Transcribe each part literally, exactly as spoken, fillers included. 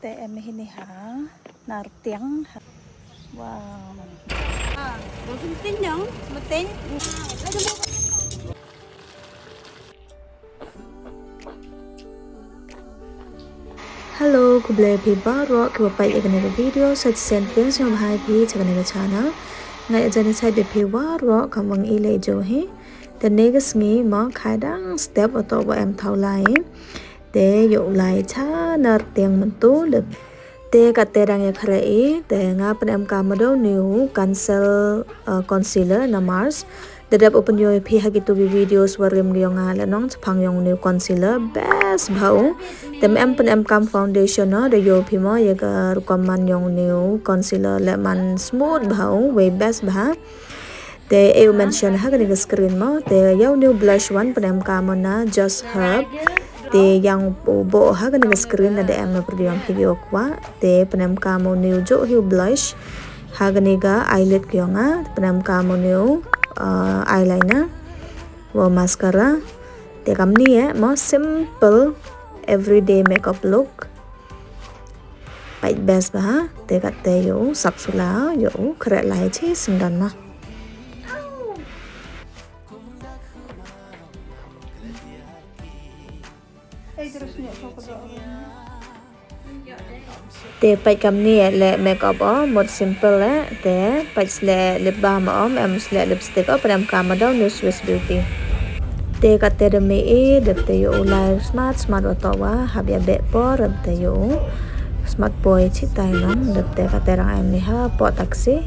Te em hi ni ha Nartiang. Wow. Ah, dur tin nyong, meting. Hello, khublei phi baroh kiba peit ïa kane ka video. Sa shisien pdiang sngewbha ïa phi sha kane ka channel. Nga ïa jan ïa sait ïa phi baroh kam wang i lei jo hi. Te ne ka sngi ma khai dang step ato ba em thaw lai. Te ïoh u lai cha Nartiang mynta lep. Te kat te dang ïa khreh i, te nga pynem ka madaw new cancel, uh, concealer na Mars. Te dep u pynïoh ïa phi ha kitu ki videos warim ki yong nga la nong chapang yong new concealer best bha u. Te em pynem kam foundation no, da ïoh phi mo ïa ka rukom man yong new concealer le man smooth bha u, wei best bha. Te e u mention ha kane ka screen mo, te ïa u new blush wan pynem ka mo na Just Herb. Te ïa u boh ha kane ka screen na da em na pyrdiang phi ki ok wa. Te pynem ka mo new jo hi u blush. Ha kane ka eyelid ki yong nga, pynem ka mo new, uh, eyeliner. Wa mascara. Te kam ni eh, mo simple everyday makeup look. Pait best bha, te kat te ïoh u sap sula, ïoh u khreh lai chi syndon ma. Te pait kam ni eh le makeup o, mut simple eh, te pait sleh lip balm o, em sleh lipstick o, pynem ka madaw new Swiss Beauty. Te kat te da me i, dep te ïoh u lai smat, smat wa to wa, hap ïa beh por, dep te ïoh u smat poi chi tai nong, dep te kat te rang em ni ha, po taxi,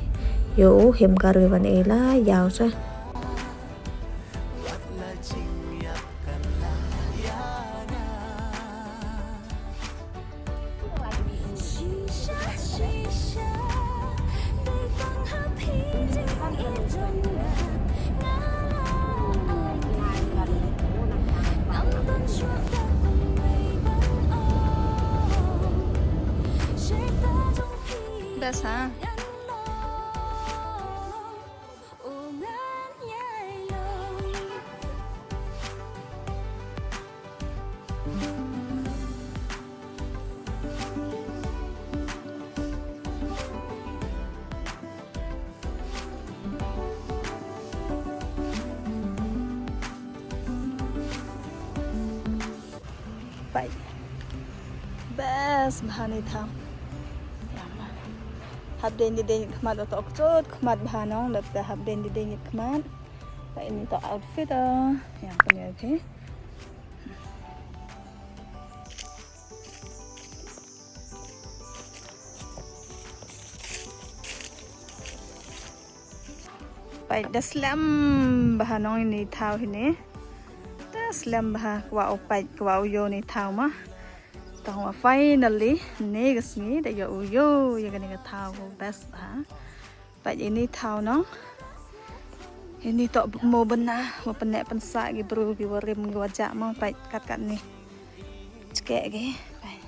ïoh u him kari wan i la, ïaw sa. Best ha. Bye. Best bha ni thaw. Hap dei ni dei khmat oto okchot khmat bha nong, dap te hap dei ni dei khmat. Ba ini to outfit ah. Yang punya okay. Pait da slem bha nong ini thaw hini. Da slem bha kwah u pait kwah u ïoh ni thaw ma. Tang wa finally ni ka sngi da ïoh u ïoh ïa kani ka thaw ko best bha. Pait ini thaw nong. Ini to mo bynna wa pynneh pynsah ki bru ki wa rim ki wa jah mo pait kat kat ni. Chkeh ki. Pait.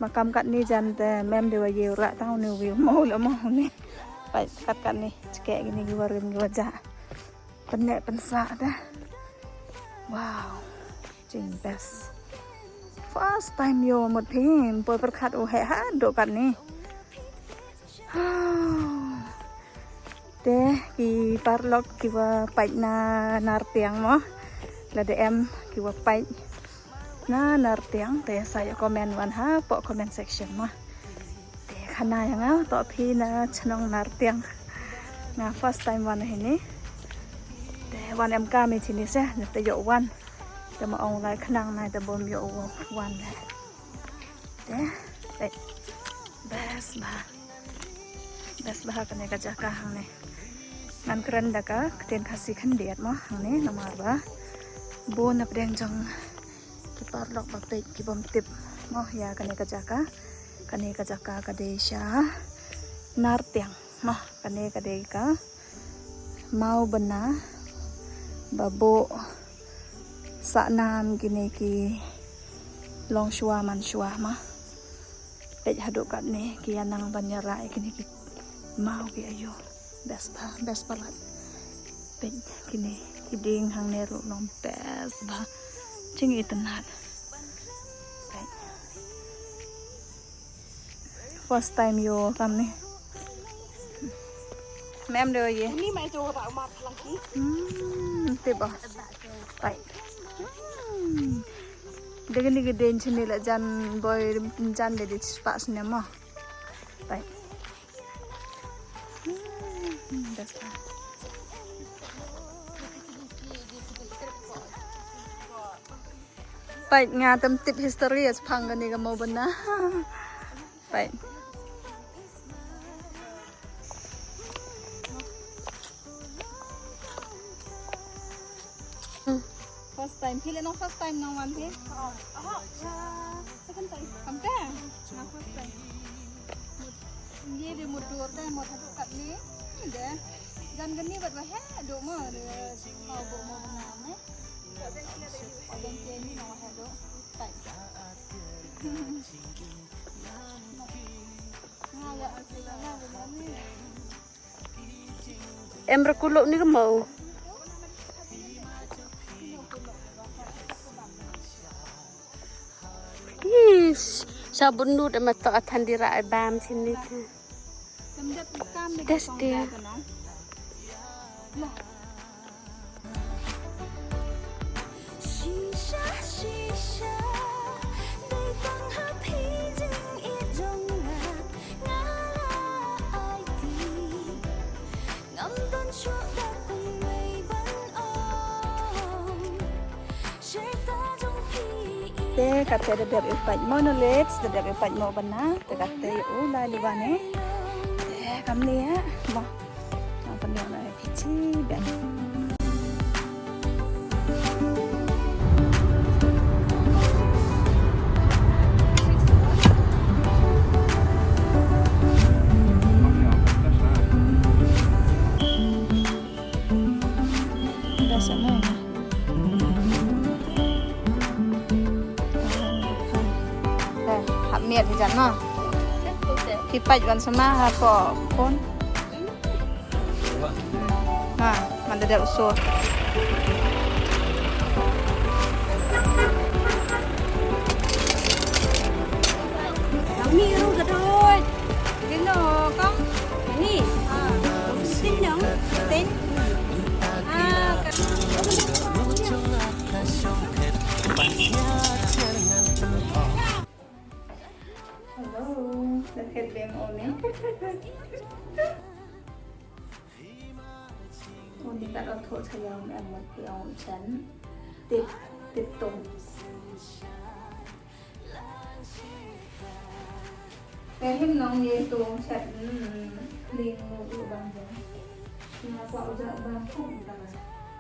Makam kat ni jan te mem de wa ye u rah tang u ni u mo la mo u ni. Pait kat kat ni chkeh ki ni ki wa rim ki wa jah. Pynneh pynsah te. Wow. Jing best. First time ïoh mut phi poi pyrkhat u heh haduh kat ni. Te ki paralok ki wa pait na Nartiang mo. Lada em ki wa pait na Nartiang te sa ïa comment wan ha po comment section mo. Te khana ïa nga to phi na chnong Nartiang. Nga first time wan hini. Te wan em ka mi chini se te ïoh wan. Te ma ong lai khnang nai te bom ïoh wan le. Te, te best bha. Best bha kane ka jaka hangne. Ngan kren da ka ktien Khasi khyndiat mo hangne namar ba bun na pdeng jong ki paralok ba peit ki bym tip mo ïa kane ka jaka. Kane ka jaka ka dei sha Nartiang mo, kane ka dei ka maw bynna ba buh sah nam kine ki longshuwa manshuwa ma. Peit haduh katne ki ïa nang ban ïa rah ïa kine ki maw ki ayu. Best bha, best palat. Peit kine ki dieng hangne ruh long best bha. Jingitynnad. Peit. First time ïoh kam ni. Mem de ye. Uni mai to ba umar lang ki. Hmm, tip ba. Pai. Hmm. Dega ni ke den chini la jan boy jan de di spa sini mo. Pai. Hmm, that's fine. Peit nga tam tip history ïa phang kane ka Mawbynna. Peit. First time. Phi leh nong first time nong wan phi? Aha, aha, ya, second time. Kam te? Nga first time. Ngi de mut dur de mut haduh katne. De. Jan kane bad wa haduh mo de. Mau bu mo na me. Jan kane nong wa haduh. Peit. Nga ya, nga ya, nga ya. Em ra kuluk ni ka mo. Yes. Sabun nu da mato atan dira ai bam sini. Testi. Te kate da dep ïa u pait Monolith, da dep ïa u pait Mawbynna, te kate u la liwa ne. Te kam ne ya, mo. Nang pynïoh na ïa phi chi ben. Hap miat hi jan ma. Hi pait wan sama ha ko phone. Ma, man da dep usur. Kami ru gadot. Dino kong. Ni. Ah, tin dong. Tin. Ah, kat. Hello, da khet bem o ne. O ne ka ro tho cha yong em mat ki ong chen. Tip, tip tong. Te him nong ye tong chet, mm, ling mo u bang jong. Nga kwa u ja bang kum ta.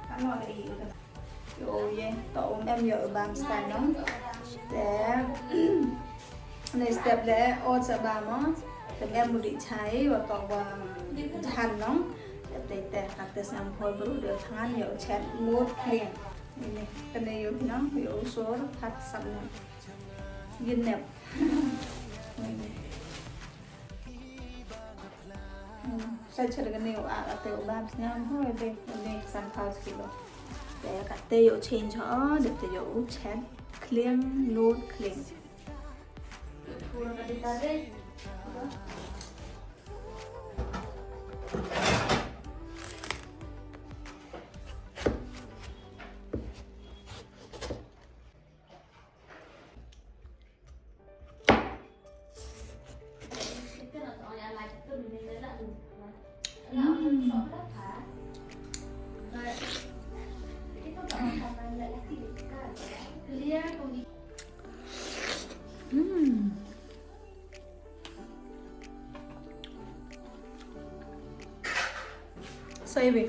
Ka no le i u ta. Ïoh ïa, to um em ïoh bam style nong. Te ne step le o cha bam mo. Te em mut dih chai wa to wa jhan nong. Te te ka te snam hoi bru de than ïoh chet mut kling. Ini kane ïoh nong ïoh sor phat sap nong. Yin nep. Sa char kane u a kate u bam sñiaw ho de kane san phaw kilo. Te kate ïoh change ho de te ïoh u chet kliang lut kliang. Mm. Sa ibe.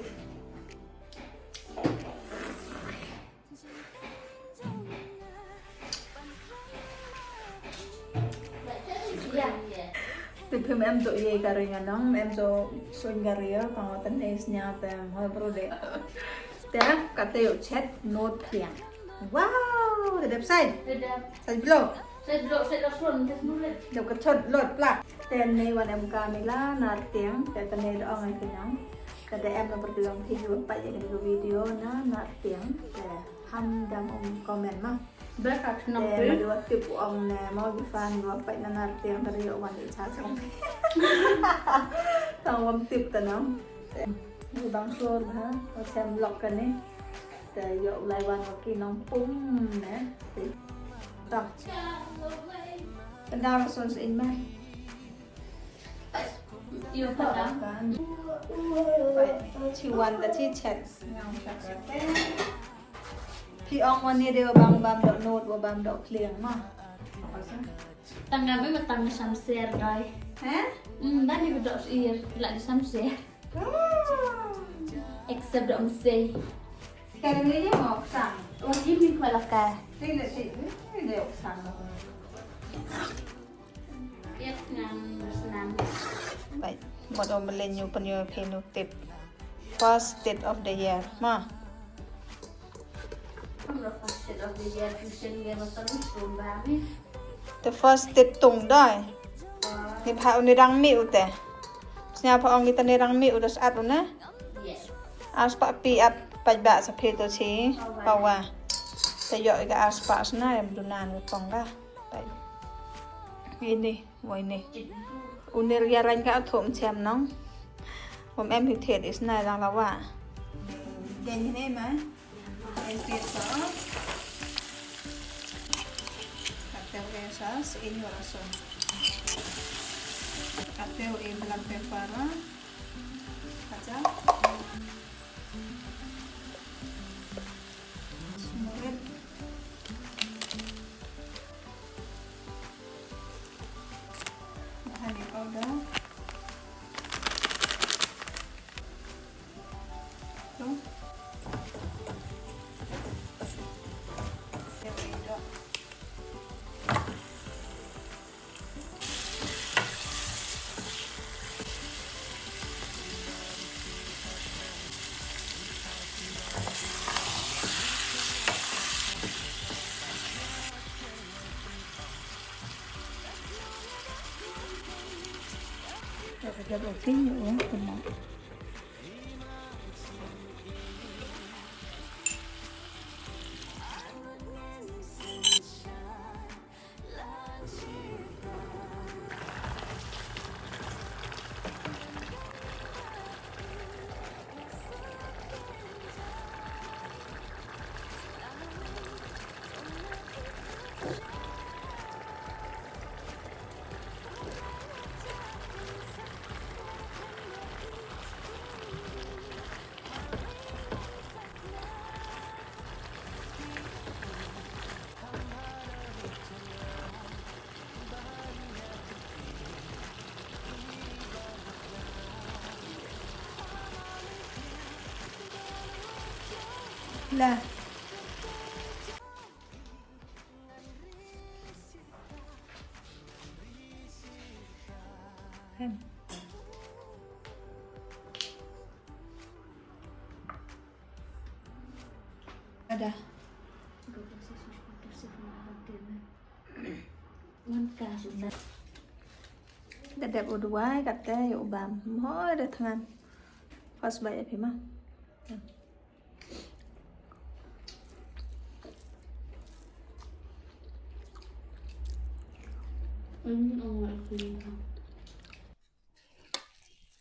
Te phim em jo ye kari nga nong, em jo suin kari ya, kong ten ne snya te hoi bro de. Te kate ïoh chet not kliang. Wow, te dep sai. Te dep. Sai blo. Sai blo, sai lo son, te smulet. Dep ka chot lot plak. Te ne wan em ka mila nar tiang, te te ne dong ai kliang. Ka da em na pertiang video pa ye ka video na nar tiang. Te Ham dang um comment ma. Bek ka chnong. Te ma dei wa tip u ong ne ma wa ki fan wa pait na nar tiang ta ïoh wan i cha chong. Tang wam tip ta nong. Te ni bang sur ha wa chem lok kane. Te ïoh lai wan wa ki nong pum ne. Te ta. Kanda la son sin ma. Ïoh pa ta. Chi wan ta chi chet. Phi ong wan ni dei wa bam bam dok nut wa bam dok kliang ma. Tang nga me ma tang sam ser dai. He? Hmm, dan ni dok ir la di sam ser. Except dok mesei. Kan ni ni mo sang. Wa ji mi kwa la ka. Ti le ti ni dei sang. Piat ngan snam. Bai, mot o melen yu pen yu penu tip. First tip of the year ma. Kam lo first tip of the year, tuition ge ma tang tum ba mi. The first tip tung dai. Ni pha u ni rang mi u te. Snya pha ong kita ni rang mi u das at u ne. Yes. As pa pi ap pa ba sa phe to chi. Pa wa. Te yo ga as pa sna em dunan pong ga. Bai. Ini, wai ni. Unir ya rang ka thum chem nong. Wam em hi thied is na dang lawa. Jen ni ma. En thied so. Katel en sa, si in yo rason. Katel en black pepper. Kacha. Smurit. Dhania powder. Tu. Yang ini dok. La. Ada. Da dep u duwai kata ïa u bam. Mhoi da thngan. First bite ïa phi ma.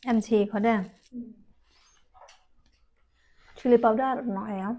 Em chi kho de. Chili powder no ya.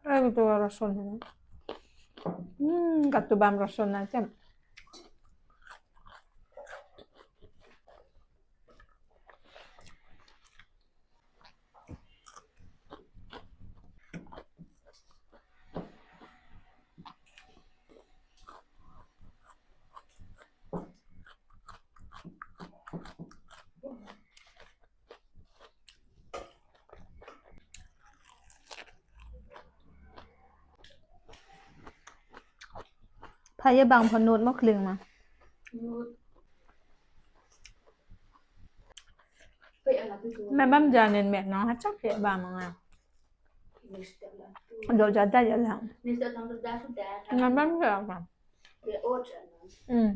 Ai, tu rason ni. Hmm, katu bam rason na cem. Pha ïa bang pha nud mo kling ma. Me bam janin me nong ha chak ïa bam nga. Do jada ïa la. Me bam ja ma. Hmm.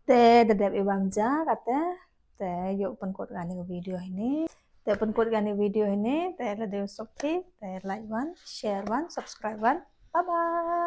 Te da dep i bam ja kata. Te ïoh pynkut kane ka video hini. Te pynkut kane video hini. Te lada suk phi te like wan, share wan, subscribe wan. Bye bye.